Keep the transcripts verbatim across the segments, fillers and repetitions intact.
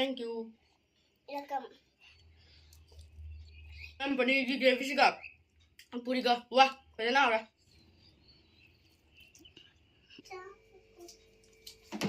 Thank you. Welcome. ꯅꯪ ꯄꯅꯤꯔꯒꯤ ꯒ꯭ꯔꯦꯚꯤꯁꯤꯒ ꯄꯨꯔꯤꯒ, ꯋꯥ, ꯐꯖꯅ ꯍꯥꯎꯔꯦ꯫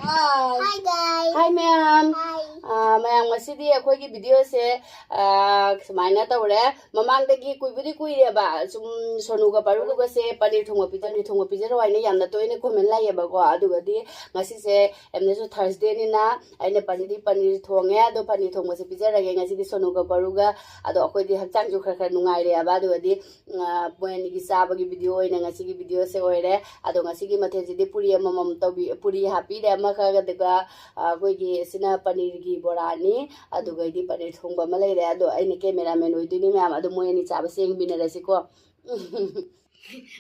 Hi, guys. Hi, ꯃꯌꯥꯝ꯫ Hi. ꯑꯥ, ꯃꯌꯥꯝ, ꯉꯁꯤꯗꯤ ꯑꯩꯈꯣꯏꯒꯤ ꯚꯤꯗꯤꯑꯣꯁꯦ, ꯑꯥ, ꯁꯨꯃꯥꯏꯅ ꯇꯧꯔꯦ꯫ ꯃꯃꯥꯡꯗꯒꯤ ꯀꯨꯏꯕꯨꯗꯤ ꯀꯨꯏꯔꯦꯕ, ꯁꯨꯝ ꯁꯣꯅꯨꯒ ꯄꯥꯔꯨꯒꯁꯦ ꯄꯅꯤꯔ ꯊꯣꯡꯕ ꯄꯤꯖ-, ꯄꯅꯤꯔ ꯊꯣꯡꯕ ꯄꯤꯖꯔꯣ ꯍꯥꯏꯅ ꯌꯥꯝꯅ ꯇꯣꯏꯅ ꯀꯣꯃꯦꯟ ꯂꯥꯛꯑꯦꯕꯀꯣ꯫ ꯑꯗꯨꯒꯗꯤ ꯉꯁꯤꯁꯦ ꯑꯦꯝꯅꯦꯁꯨ ꯊꯔꯁꯗꯦꯅꯤꯅ ꯑꯩꯅ ꯄꯅꯤꯔꯗꯤ ꯄꯅꯤꯔ ꯊꯣꯡꯉꯦ, ꯑꯗꯣ ꯄꯅꯤꯔ ꯊꯣꯡꯕꯁꯦ ꯄꯤꯖꯔꯒꯦ ꯉꯁꯤꯗꯤ ꯁꯣꯅꯨꯒ ꯄꯥꯔꯨꯒ꯫ ꯑꯗꯣ ꯑꯩꯈꯣꯏꯗꯤ ꯍꯛꯆꯥꯡꯁꯨ ꯈꯔ ꯈꯔ ꯅꯨꯡꯉꯥꯏꯔꯦꯕ, ꯑꯗꯨꯒꯗꯤ, ꯑ, ꯃꯣꯏ ꯑꯅꯤꯒꯤ ꯆꯥꯕꯒꯤ ꯚꯤꯗꯤꯑꯣ ꯑꯣꯏꯅ ꯉꯁꯤꯒꯤ ꯚꯤꯗꯤꯑꯣꯁꯦ ꯑꯣꯏꯔꯦ꯫ ꯑꯗꯣ ꯉꯁꯤꯒꯤ ꯃꯊꯦꯜꯁꯤꯗꯤ ꯄꯨꯔꯤ ꯑꯃꯃꯝ ꯇꯧꯕꯤ-, ꯄꯨꯔꯤ ꯍꯥꯞꯄꯤꯔꯦ ꯑꯃꯈꯛ, ꯑꯗꯨꯒ, ꯑ, ꯑꯩꯈꯣꯏꯒꯤ ꯁꯤꯅ ꯄꯅꯤꯔꯒꯤ ꯕꯣꯔꯥꯅꯤ, ꯑꯗꯨꯒꯩꯗꯤ ꯄꯅꯤꯔ ꯊꯣꯡꯕ ꯑꯃ ꯂꯩꯔꯦ꯫ ꯑꯗꯣ ꯑꯩꯅ ꯀꯦꯃꯦꯔꯥꯃꯦꯟ ꯑꯣꯏꯗꯣꯏꯅꯤ ꯃꯌꯥꯝ, ꯑꯗꯣ ꯃꯣꯏ ꯑꯅꯤ ꯆꯥꯕꯁꯦ ꯌꯦꯡꯃꯤꯟꯅꯔꯁꯤꯀꯣ꯫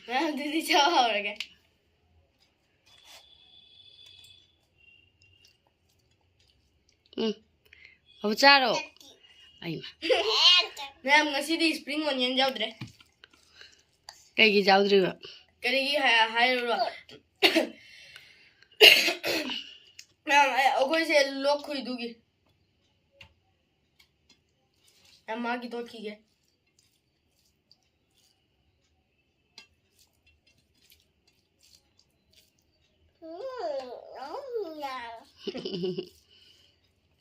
ꯃꯌꯥꯝ, ꯑꯗꯨꯗꯤ ꯆꯥꯕ ꯍꯧꯔꯒꯦ꯫ ꯎꯝ꯫ ꯍꯧ ꯆꯥꯔꯣ꯫ ꯑꯩꯃ꯫ ꯃꯌꯥꯝ, ꯉꯁꯤꯗꯤ spring onion ꯌꯥꯎꯗ꯭ꯔꯦ꯫ ꯀꯩꯒꯤ ꯌꯥꯎꯗ꯭ꯔꯤꯕ? ꯀꯔꯤꯒꯤ ꯍꯥꯏ-, ꯍꯥꯏꯔꯨꯔꯣ? ꯃꯌꯥꯝ, ꯑꯩ, ꯑꯩꯈꯣꯏꯁꯦ ꯂꯣꯛ ꯈꯨꯏꯗꯨꯒꯤ꯫ ꯌꯥꯝ ꯃꯥꯒꯤ ꯇꯣꯠꯈꯤꯒꯦ꯫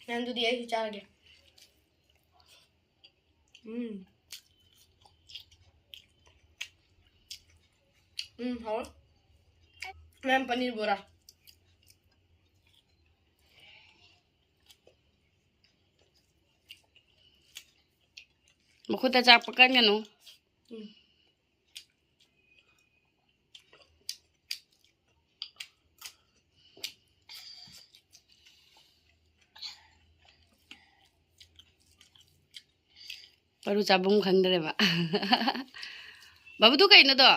ꯅꯪ ꯑꯗꯨꯗꯤ ꯑꯩꯁꯨ ꯆꯥꯔꯒꯦ꯫ ꯎꯝ꯫ ꯎꯝ, ꯍꯥꯎꯋꯦ꯫ ꯃꯌꯥꯝ ꯄꯅꯤꯔ ꯕꯣꯔꯥ꯫ ꯃꯈꯨꯠꯇ ꯆꯥꯛꯄ ꯀꯟꯒꯅꯨ꯫ ꯎꯝ꯫ ꯄꯥꯔꯨ ꯆꯥꯐꯝ ꯈꯪꯗ꯭ꯔꯦꯕ꯫ ꯕꯥꯕꯨꯗꯨ ꯀꯩꯅꯣꯗꯣ?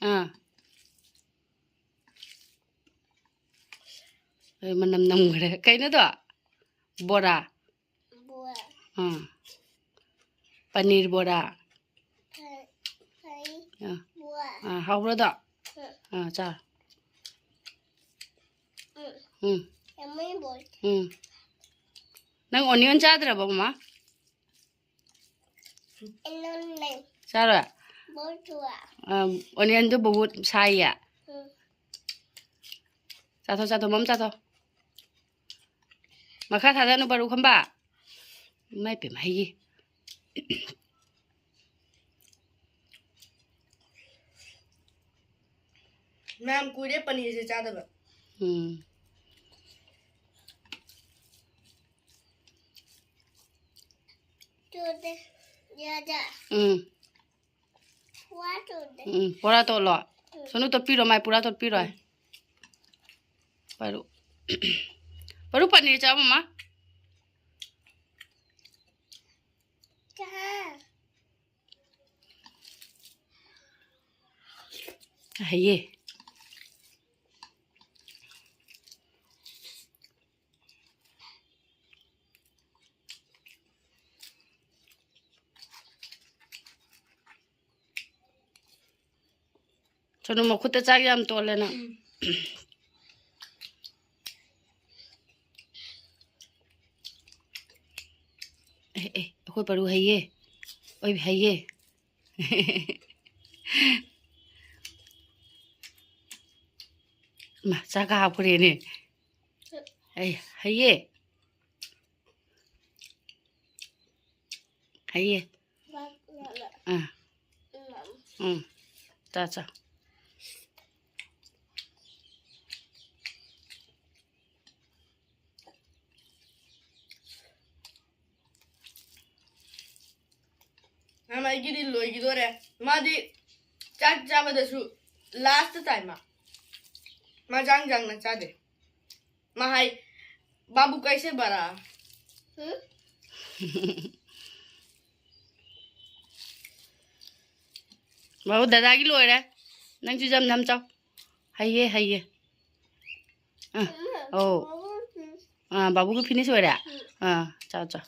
ꯑꯥ꯫ ꯑꯦ, ꯃꯅꯝ ꯅꯝꯈ꯭ꯔꯦ꯫ ꯀꯩꯅꯣꯗꯣ? ꯕꯣꯔꯥ꯫ ꯕꯣꯔꯥ꯫ ꯑꯥ꯫ ꯄꯅꯤꯔ ꯕꯣꯔꯥ꯫ ꯄ-, ꯄꯅꯤꯔ ꯑꯥ꯫ ꯕꯣꯔꯥ꯫ ꯑꯥ, ꯍꯥꯎꯕ꯭ꯔꯣꯗꯣ? ꯎꯝ꯫ ꯑꯥ, ꯆꯥ꯫ ꯎꯝ꯫ ꯎꯝ꯫ ꯌꯥꯝꯃꯤ ꯕꯣꯏ꯫ ꯎꯝ꯫ ꯅꯪ onion ꯆꯥꯗ꯭ꯔꯕꯣ, ꯃꯃꯥ? ꯑꯩꯉꯣꯟꯗ ꯆꯥꯔꯣꯏ? ꯕꯣꯔ ꯆꯨꯔꯥ꯫ ꯑꯝ, onionꯗꯨ ꯕꯨꯕꯨꯠ ꯁꯥꯏꯌꯦ꯫ ꯎꯝ꯫ ꯆꯥꯊꯣꯛ, ꯆꯥꯊꯣꯛ, ꯃꯝ ꯆꯥꯊꯣꯛ꯫ ꯃꯈꯥ ꯊꯥꯗꯅꯨ, ꯄꯥꯔꯨ ꯈꯝꯕ꯫ ꯏꯃꯥꯏ ꯄꯦꯝꯃ, ꯍꯩꯌꯦ꯫ ꯃꯌꯥꯝ ꯀꯨꯏꯔꯦ ꯄꯅꯤꯔꯁꯦ ꯆꯥꯗꯕ꯫ ꯎꯝ꯫ ꯆꯨꯗꯦ꯫ ꯌꯥꯗꯦ꯫ ꯎꯝ꯫ ꯋꯥ ꯆꯨꯗꯦ꯫ ꯎꯝ, ꯄꯨꯔꯥ ꯇꯣꯠꯂꯣ꯫ ꯎꯝ꯫ ꯁꯣꯅꯨ ꯇꯣꯠꯄꯤꯔꯣ, ꯃꯥꯏ ꯄꯨꯔꯥ ꯇꯣꯠꯄꯤꯔꯣ꯫ ꯎꯝ꯫ ꯄꯥꯔꯨ꯫ ꯄꯥꯔꯨ, ꯄꯅꯤꯔ ꯆꯥꯎ, ꯃꯃꯥ꯫ ꯆꯥ꯫ ꯍꯩꯌꯦ꯫ ꯁꯣꯅꯨ ꯃꯈꯨꯠꯇ ꯆꯥꯛ ꯌꯥꯝ ꯇꯣꯜꯂꯦ ꯅꯪ꯫ ꯎꯝ꯫ ꯑꯦ, ꯑꯦ, ꯑꯩꯈꯣꯏ ꯄꯔꯨ ꯍꯩꯌꯦ꯫ ꯑꯣꯏ, ꯍꯩꯌꯦ꯫ ꯃꯥ, ꯆꯥꯛꯀ ꯍꯥꯞꯈ꯭ꯔꯦꯅꯦ꯫ ꯑꯩ ꯍꯩꯌꯦ꯫ ꯍꯩꯌꯦ꯫ ꯑꯥ꯫ ꯎꯝ꯫ ꯆꯥ, ꯆꯥ꯫ ꯃꯥꯃ, ꯑꯩꯒꯤꯗꯤ ꯂꯣꯏꯈꯤꯗꯣꯔꯦ꯫ ꯃꯥꯗꯤ ꯆꯥꯛ ꯆꯥꯕꯗꯁꯨ last time ꯃꯥ꯫ ꯃꯥ ꯆꯥꯡ ꯆꯥꯡꯅ ꯆꯥꯗꯦ꯫ ꯃꯥ ꯍꯥꯏ, "ꯕꯥꯕꯨ ꯀꯩꯁꯦ ꯕꯔꯥ?" ꯍꯨꯝ? ꯕꯥꯕꯨ, ꯗꯗꯥꯒꯤ ꯂꯣꯏꯔꯦ꯫ ꯅꯪꯁꯨ ꯌꯥꯝ ꯅꯝ ꯆꯥꯎ꯫ ꯍꯩꯌꯦ, ꯍꯩꯌꯦ꯫ ꯑꯥ, ꯑꯧ꯫ ꯑꯥ, ꯕꯥꯕꯨꯒꯤ finish ꯑꯣꯏꯔꯦ? ꯑꯥ, ꯆꯥꯎ, ꯆꯥꯎ꯫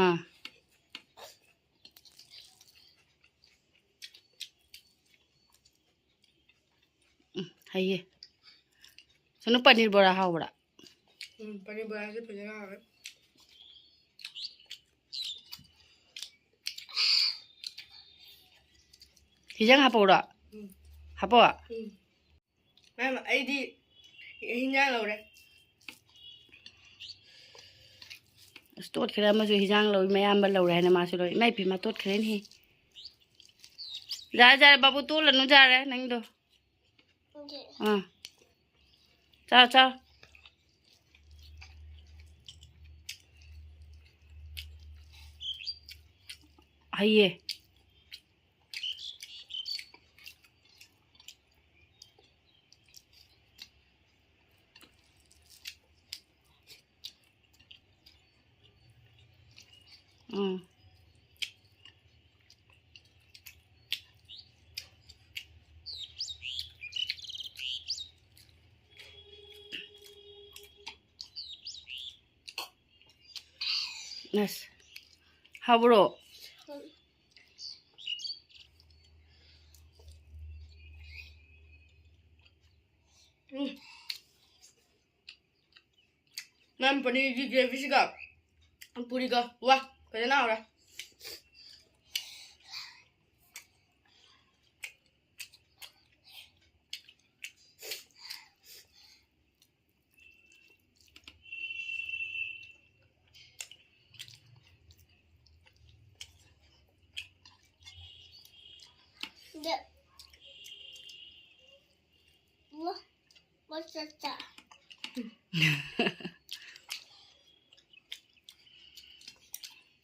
ꯑꯥ꯫ ꯎꯝ, ꯍꯩꯌꯦ꯫ ꯁꯣꯅꯨ, ꯄꯅꯤꯔ ꯕꯣꯔꯥ ꯍꯥꯎꯕ꯭ꯔꯥ? ꯎꯝ, ꯄꯅꯤꯔ ꯕꯣꯔꯥꯁꯦ ꯐꯖꯅ ꯍꯥꯎꯋꯦ꯫ ꯍꯤꯟꯖꯥꯡ ꯍꯥꯞꯄꯛꯎꯔꯣ? ꯎꯝ꯫ ꯍꯥꯞꯄꯣ? ꯎꯝ꯫ ꯃꯦꯝ, ꯑꯩꯗꯤ ꯍꯤꯟꯖꯥꯡ ꯂꯧꯔꯦ꯫ ꯑꯁ, ꯇꯣꯠꯈ꯭ꯔꯦ ꯑꯃꯁꯨ, ꯍꯤꯟꯖꯥꯡ ꯂꯧꯏ ꯃꯌꯥꯝꯕ ꯂꯧꯔꯦ ꯍꯥꯏꯅ ꯃꯥꯁꯨ ꯂꯧꯏ꯫ ꯏꯃꯥ ꯏꯄꯦꯝꯃ, ꯇꯣꯠꯈ꯭ꯔꯦꯅꯦꯍꯦ꯫ ꯌꯥꯔꯦ, ꯌꯥꯔꯦ, ꯕꯥꯕꯨ, ꯇꯣꯠꯂꯅꯨ, ꯌꯥꯔꯦ ꯅꯪꯗꯣ꯫ ꯑꯥ꯫ ꯆꯥ, ꯆꯥ꯫ ꯍꯩꯌꯦ꯫ ꯎꯝ꯫ ꯑꯁ, ꯍꯥꯎꯕ꯭ꯔꯣ? ꯎꯝ꯫ ꯃꯦꯝ, ꯄꯅꯤꯔꯒꯤ ꯒ꯭ꯔꯦꯚꯤꯁꯤꯒ ꯄꯨꯔꯤꯒ, ꯋꯥ, ꯐꯖꯅ ꯍꯥꯎꯔꯦ꯫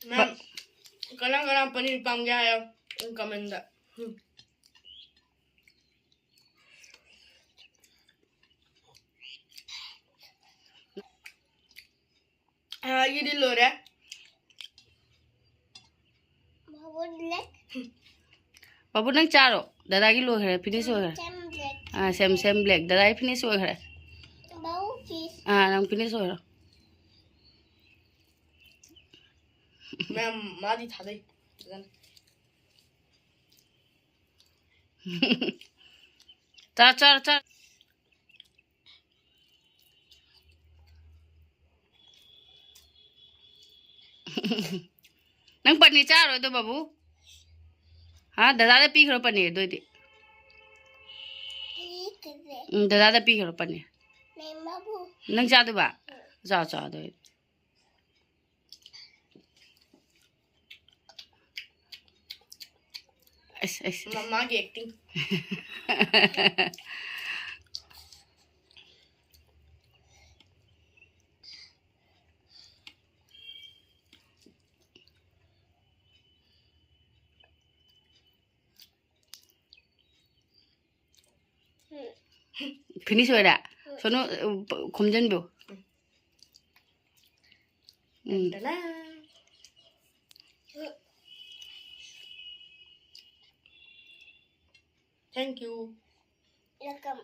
ꯃꯦꯝ, ꯀꯅꯥ ꯀꯅꯥ ꯄꯅꯤꯔ ꯄꯥꯝꯒꯦ ꯍꯥꯏꯌꯣ ꯀꯃꯦꯟꯗ꯫ ꯑꯩꯒꯤꯗꯤ ꯂꯣꯏꯔꯦ꯫ ꯕꯥꯕꯨ, ꯅꯪ ꯆꯥꯔꯣ꯫ ꯗꯗꯥꯒꯤ ꯂꯣꯏꯈ꯭ꯔꯦ, ꯐꯤꯅꯤꯁ ꯑꯣꯏꯈ꯭ꯔꯦ꯫ ꯑꯥ, ꯁꯦꯝ, ꯁꯦꯝ ꯕ꯭ꯂꯦꯛ꯫ ꯗꯗꯥꯒꯤ ꯐꯤꯅꯤꯁ ꯑꯣꯏꯈ꯭ꯔꯦ꯫ ꯑꯥ, ꯅꯪ ꯐꯤꯅꯤꯁ ꯑꯣꯏꯈ꯭ꯔꯣ꯫ ꯃꯦꯝ, ꯃꯥꯗꯤ ꯊꯥꯗꯩ ꯐꯖꯅ꯫ ꯆꯥ, ꯆꯥ, ꯆꯥ꯫ ꯅꯪ ꯄꯅꯤꯔ ꯆꯥꯔꯣꯏꯗꯣ, ꯕꯥꯕꯨ? ꯍꯥ? ꯗꯗꯥꯗ ꯄꯤꯈ꯭ꯔꯣ ꯄꯅꯤꯔꯗꯣ ꯑꯣꯏꯗꯤ꯫ ꯎꯝ, ꯗꯗꯥꯗ ꯄꯤꯈ꯭ꯔꯣ ꯄꯅꯤꯔ꯫ ꯅꯪ ꯆꯥꯗꯣꯏꯕ? ꯆꯥꯎ, ꯆꯥꯎ, ꯑꯗꯨ ꯑꯣꯏꯗꯤ꯫ ꯑꯁ, ꯑꯁ, ꯑꯁ꯫ ꯃꯃꯥꯒꯤ acting꯫ Finish ꯑꯣꯏꯔꯦ? ꯁꯣꯅꯨ, ꯈꯣꯝꯖꯤꯟꯕꯤꯌꯨ꯫ ꯎꯝ꯫ ꯇꯅꯥ꯫ Thank you. Welcome.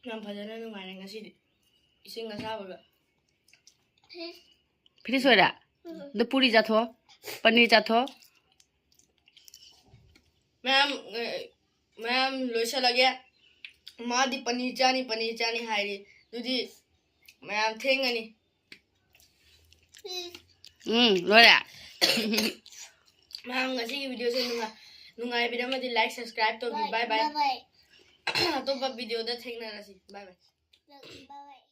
ꯌꯥꯝ ꯐꯖꯅ ꯅꯨꯡꯉꯥꯏꯔꯦ ꯉꯁꯤꯗꯤ, ꯏꯁꯤꯡ ꯑꯁꯥꯕꯒ꯫ Finish ꯑꯣꯏꯔꯦ? ꯎꯝ꯫ ꯑꯗꯨ ꯄꯨꯔꯤ ꯆꯥꯊꯣꯛꯑꯣ, ꯄꯅꯤꯔ ꯆꯥꯊꯣꯛꯑꯣ꯫ ꯃꯌꯥꯝ, ꯑ, ꯃꯌꯥꯝ ꯂꯣꯏꯁꯜꯂꯒꯦ꯫ ꯃꯥꯗꯤ ꯄꯅꯤꯔ ꯆꯥꯅꯤ, ꯄꯅꯤꯔ ꯆꯥꯅꯤ ꯍꯥꯏꯔꯤ꯫ ꯑꯗꯨꯗꯤ ꯃꯌꯥꯝ ꯊꯦꯡꯉꯅꯤ꯫ ꯎꯝ, ꯂꯣꯏꯔꯦ꯫ ꯃꯌꯥꯝ ꯉꯁꯤꯒꯤ videoꯁꯦ ꯅꯨꯡꯉꯥꯏ-, ꯅꯨꯡꯉꯥꯏꯕꯤꯔꯝꯃꯗꯤ like, subscribe ꯇꯧꯕꯤꯌꯨ꯫ Bye bye꯫ Bye bye꯫ ꯑꯇꯣꯞꯄ videoꯗ ꯊꯦꯡꯅꯔꯁꯤ꯫ Bye bye꯫ Bye bye꯫